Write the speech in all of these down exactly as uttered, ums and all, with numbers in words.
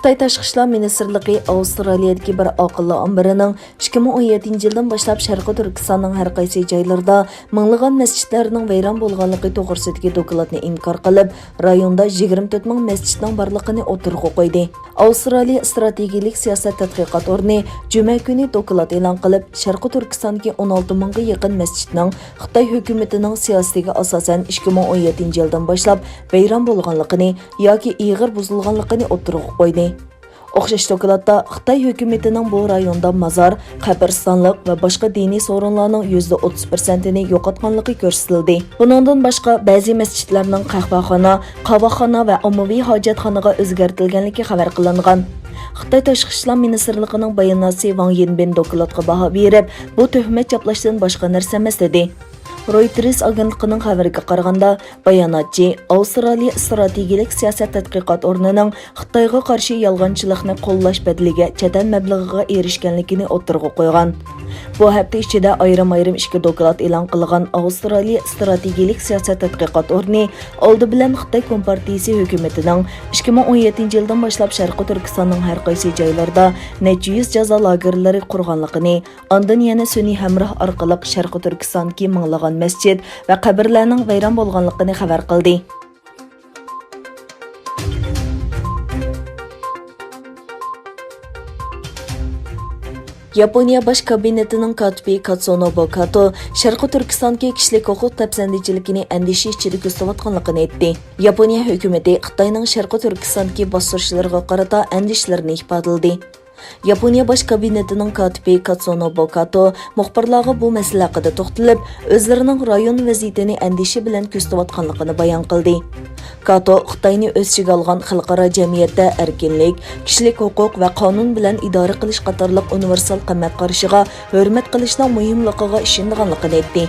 خىتاي تاشقى ئىشلار مىنىستىرلىقى ئاۋسترالىيەدىكى بىر ئاقىللار ئامبىرىنىڭ ئىككى مىڭ ئون يەتتىنچى يىلدىن باشلاپ شەرقىي تۈركىستاننىڭ ھەر قايسى جايلىرىدا مىڭلىغان مەسچىتلەرنىڭ ۋەيران بولغانلىقى توغرىسىدىكى دوكلاتنى ئىنكار قىلىپ، رايوندا يىگىرمە تۆت مىڭ مەسچىتنىڭ بارلىقىنى ئوتتۇرىغا قويدى. ئاۋسترالىيە ئىستراتېگىيىلىك سىياسەت تەتقىقات ئورنى جۈمە كۈنى دوكلات ئېلان قىلىپ، شەرقىي تۈركىستاندىكى ئون ئالتە مىڭغا يېقىن مەسچىتنىڭ خىتاي ھۆكۈمىتىنىڭ سىياسىتىگە ئاساسەن ئىككى مىڭ ئون يەتتىنچى يىلدىن باشلاپ ۋەيران بولغانلىقىنى ياكى ئېغىر بۇزۇلغانلىقىنى ئوتتۇرىغا قويدى. ئوخشاش دوكلاتتا خىتاي ھۆكۈمىتىنىڭ بۇ رايوندا مازار، قەبرىستانلىق ۋە باشقا دىنىي سورۇنلارنىڭ يۈزدە ئوتتۇز پىرسەنتىنى يوقاتقانلىقى كۆرسىتىلدى. بۇنىڭدىن باشقا، بەزى مەسچىتلەرنىڭ قەھۋەخانا، قاۋاقخانا ۋە ئاممىۋى ھاجەتخانىغا ئۆزگەرتىلگەنلىكى خەۋەر قىلىنغان. خىتاي تاشقى ئىشلار مىنىستىرلىقىنىڭ باياناتچىسى ۋاڭ يىنبىن دوكلاتقا باھا بېرىپ، بۇ تۆھمەت چاپلاشتىن باشقا نەرسە ئەمەس، دېدى. رويتېرس ئاگېنتلىقىنىڭ خەۋىرىگە قارىغاندا، باياناتچى ئاۋسترالىيە ئىستراتېگىيىلىك سىياسەت تەتقىقات ئورنىنىڭ خىتايغا قارشى يالغانچىلىقنى قوللاش بەدىلىگە چەت ئەل مەبلىغىغا ئېرىشكەنلىكىنى ئوتتۇرىغا قويغان. بۇ ھەپتە ئىچىدە ئايرىم-ئايرىم ئىككى دوكلات ئېلان قىلغان ئاۋسترالىيە ئىستراتېگىيەلىك سىياسەت تەتقىقات ئورنى ئالدى بىلەن خىتاي كومپارتىيىسى ھۆكۈمىتىنىڭ ئىككى مىڭ ئون يەتتىنچى يىلدىن باشلاپ شەرقىي تۈركىستاننىڭ ھەر قايسى جايلىرىدا نەچچە يۈز جازا لاگېرلىرى قۇرغانلىقىنى، ئاندىن يەنە سۈنئىي ھەمراھ ئارقىلىق شەرقىي تۈركىستاندىكى مىڭلىغان مەسچىت ۋە قەبرىلەرنىڭ ۋەيران بولغانلىقىنى خەۋەر قىلدى. ياپونىيە باش كابىنېتىنىڭ كاتىپى كاتسۇنوبۇ كاتو شەرقىي تۈركىستاندىكى كىشىلىك ھوقۇق دەپسەندىچىلىكىنى ئەندىشە ئىچىدە كۆزىتىۋاتقانلىقىنى ئېيتتى. ياپونىيە ھۆكۈمىتى خىتاينىڭ شەرقىي تۈركىستاندىكى باستۇرۇشلىرىغا قارىتا ئەندىشىلىرىنى ئىپادىلىدى. ياپونىيە باش كابىنېتىنىڭ كاتىپى كاتسۇنوبۇ كاتو مۇخبىرلارغا بۇ مەسىلە ھەققىدە توختىلىپ، ئۆزلىرىنىڭ رايون ۋەزىيىتىنى ئەندىشە بىلەن كۆزىتىۋاتقانلىقىنى بايان قىلدى. كاتو خىتاينى ئۆز ئىچىگە ئالغان خەلقئارا جەمئىيەتتە ئەركىنلىك، كىشىلىك ھوقۇق ۋە قانۇن بىلەن ئىدارە قىلىش قاتارلىق ئۇنىۋېرسال قىممەت قارىشىغا ھۆرمەت قىلىشنىڭ مۇھىملىقىغا ئىشىنىدىغانلىقىنى ئېيتتى.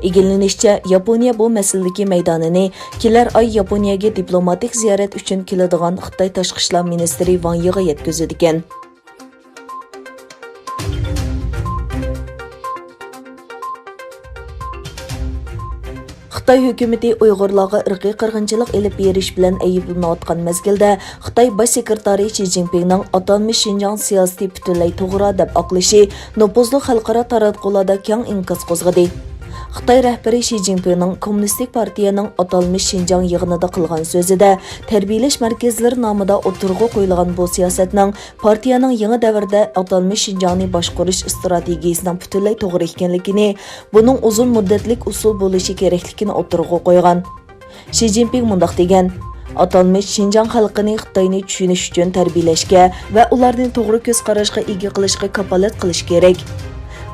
ئىگىلىنىشىچە، ياپونىيە بۇ مەسىلىدىكى مەيدانىنى كېلەر ئاي ياپونىيەگە دىپلوماتىك زىيارەت ئۈچۈن كېلىدىغان خىتاي تاشقى ئىشلار مىنىستىرى ۋاڭ يىغا يەتكۈزىدىكەن. خىتاي ھۆكۈمىتى ئۇيغۇرلارغا ئىرقىي قىرغىنچىلىق ئېلىپ بېرىش بىلەن ئەيىبلىنىۋاتقان مەزگىلدە، خىتاي باش سېكرېتارى شى جىنپىڭنىڭ ئاتالمىش شىنجاڭ سىياسىتى پۈتۈنلەي توغرا دەپ ئاقلىشى نوپۇزلۇق خەلقئارا تاراتقۇلاردا كەڭ ئىنكاس قوزغىدى. خىتاي رەھبىرى شى جىنپىڭنىڭ كوممۇنىستىك پارتىيەنىڭ ئاتالمىش شىنجاڭ يىغىنىدا قىلغان سۆزىدە، تەربىيەلەش مەركەزلىرى نامىدا ئوتتۇرىغا قويۇلغان بۇ سىياسەتنىڭ پارتىيەنىڭ يېڭى دەۋردە ئاتالمىش شىنجاڭنى باشقۇرۇش ئىستراتېگىيىسىنىڭ پۈتۈنلەي توغرا ئىكەنلىكىنى، بۇنىڭ ئۇزۇن مۇددەتلىك ئۇسۇل بولۇشى كېرەكلىكىنى ئوتتۇرىغا قويغان. شى جىنپىڭ مۇنداق دېگەن: «ئاتالمىش شىنجاڭ خەلقىنى خىتاينى چۈشىنىش ئۈچۈن تەربىيەلەشكە ۋە ئۇلارنى توغرا كۆز قاراشقا ئىگە قىلىشقا كاپالەت قىلىش كېرەك.»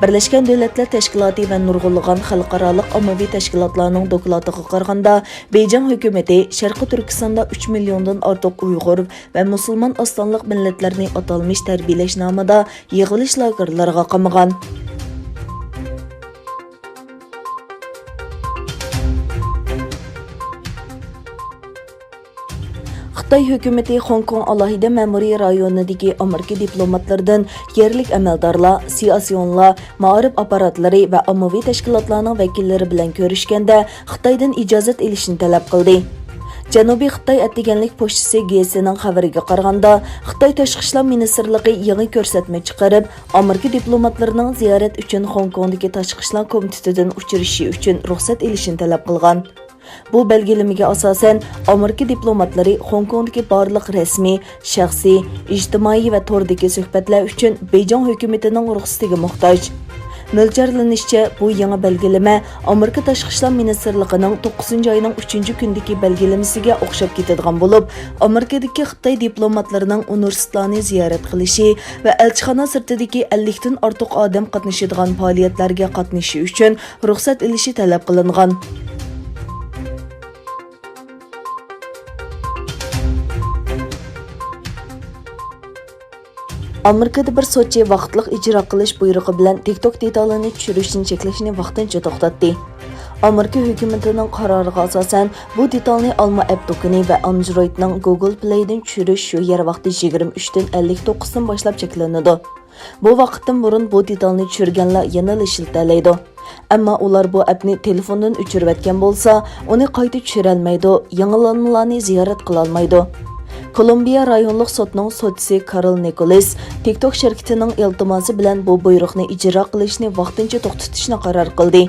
بىرلەشكەن دۆلەتلەر تەشكىلاتى ۋە نۇرغۇنلىغان خەلقئارالىق ئاممىۋى تەشكىلاتلارنىڭ دوكلاتىغا قارىغاندا، بېيجىڭ ھۆكۈمىتى شەرقىي تۈركىستاندا ئۈچ مىليوندىن ئارتۇق ئۇيغۇر ۋە مۇسۇلمان ئاز سانلىق مىللەتلەرنى ئاتالمىش تەربىيەلەش نامىدا يىغىۋېلىش لاگېرلىرىغا قامىغان. خىتاي ھۆكۈمىتى خوڭكوڭ ئالاھىدە مەمۇرىي رايونىدىكى ئامېرىكا دىپلوماتلىرىدىن يەرلىك ئەمەلدارلار، سىياسىيونلار، مائارىپ ئاپپاراتلىرى ۋە ئاممىۋى تەشكىلاتلارنىڭ ۋەكىللىرى بىلەن كۆرۈشكەندە، خىتايدىن ئىجازەت ئېلىشنى تەلەپ قىلدى. جەنۇبىي خىتاي ئەتىگەنلىك پوچتىسى گېسىنىڭ خەۋىرىگە قارىغاندا، خىتاي تاشقى ئىشلار مىنىستىرلىقى يېڭى كۆرسەتمە چىقىرىپ، ئامېرىكا دىپلوماتلىرىنىڭ زىيارەت ئۈچۈن خوڭكوڭدىكى تاشقى ئىشلار كومىتېتىدىن ئۇچرىشىشى ئۈچۈن رۇخسەت ئېلىشىنى تەلەپ قىلغان. بۇ بەلگىلىمىگە ئاساسەن، ئامېرىكا دىپلوماتلىرى خوڭكوڭدىكى بارلىق رەسمىي، شەخسىي، ئىجتىمائىي ۋە توردىكى سۆھبەتلەر ئۈچۈن بېيجىڭ ھۆكۈمىتىنىڭ رۇخسىتىگە موھتاج. مۆلچەرلىنىشىچە، بۇ يېڭى بەلگىلىمە ئامېرىكا تاشقى ئىشلار مىنىستىرلىقىنىڭ توققۇزىنچى ئاينىڭ ئۈچىنچى كۈنىدىكى بەلگىلىمىسىگە ئوخشاپ كېتىدىغان بولۇپ، ئامېرىكىدىكى خىتاي دىپلوماتلىرىنىڭ ئۇنىۋېرسىتېتلارنى زىيارەت قىلىشى ۋە ئەلچىخانا سىرتىدىكى ئەللىكتىن ئارتۇق ئادەم قاتنىشىدىغان پائالىيەتلەرگە قاتنىشىشى ئۈچۈن رۇخسەت ئېلىشى تەلەپ قىلىنغان. ئامېرىكىدا بىر سوتچى ۋاقىتلىق ئىجرا قىلىش بۇيرۇقى بىلەن تىك توك دېتالىنى چۈشۈرۈشنى چەكلەشنى ۋاقتىنچە توختاتتى. ئامېرىكا ھۆكۈمىتىنىڭ قارارىغا ئاساسەن، بۇ دېتالنى ئالما ئەپ دۇكىنى ۋە ئاندرويدنىڭ گۇگل پلەيدىن چۈشۈرۈش شۇ يەر ۋاقتى يىگىرمە ئۈچتىن ئەللىك توققۇزدىن باشلاپ چەكلىنىدۇ. بۇ ۋاقىتتىن بۇرۇن بۇ دېتالنى چۈشۈرگەنلەر يەنىلا ئىشلىتەلەيدۇ. ئەمما ئۇلار بۇ ئەپنى تېلېفوندىن ئۆچۈرۈۋەتكەن بولسا، ئۇنى قايتا چۈشۈرەلمەيدۇ، يېڭىلانمىلارنى زىيارەت قىلالمايدۇ. كولومبىيە رايونلۇق سوتنىڭ سوتچىسى كارل نىكولىس تىك توك شىركىتىنىڭ ئىلتىماسى بىلەن بۇ بۇيرۇقنى ئىجرا قىلىشنى ۋاقتىنچە توختىتىشنى قارار قىلدى.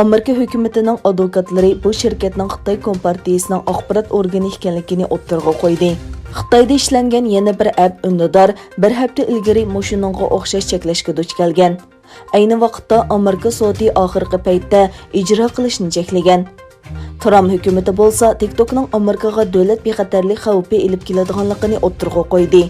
ئامېرىكا ھۆكۈمىتىنىڭ ئادۋوكاتلىرى بۇ شىركەتنىڭ خىتاي كومپارتىيىسىنىڭ ئاخبارات ئورگىنى ئىكەنلىكىنى ئوتتۇرىغا قويدى. خىتايدا ئىشلەنگەن يەنە بىر ئەپ ئۈندىدار بىر ھەپتە ئىلگىرى مۇشۇنىڭغا ئوخشاش چەكلەشكە دۇچ كەلگەن. ئەينى ۋاقىتتا ئامېرىكا سوتى ئاخىرقى پەيتتە ئىجرا قىلىشنى چەكلىگەن. ترامپ ھۆكۈمىتى بولسا تىك توكنىڭ ئامېرىكىغا دۆلەت بىخەتەرلىك خەۋپى ئېلىپ كېلىدىغانلىقىنى ئوتتۇرىغا قويدى.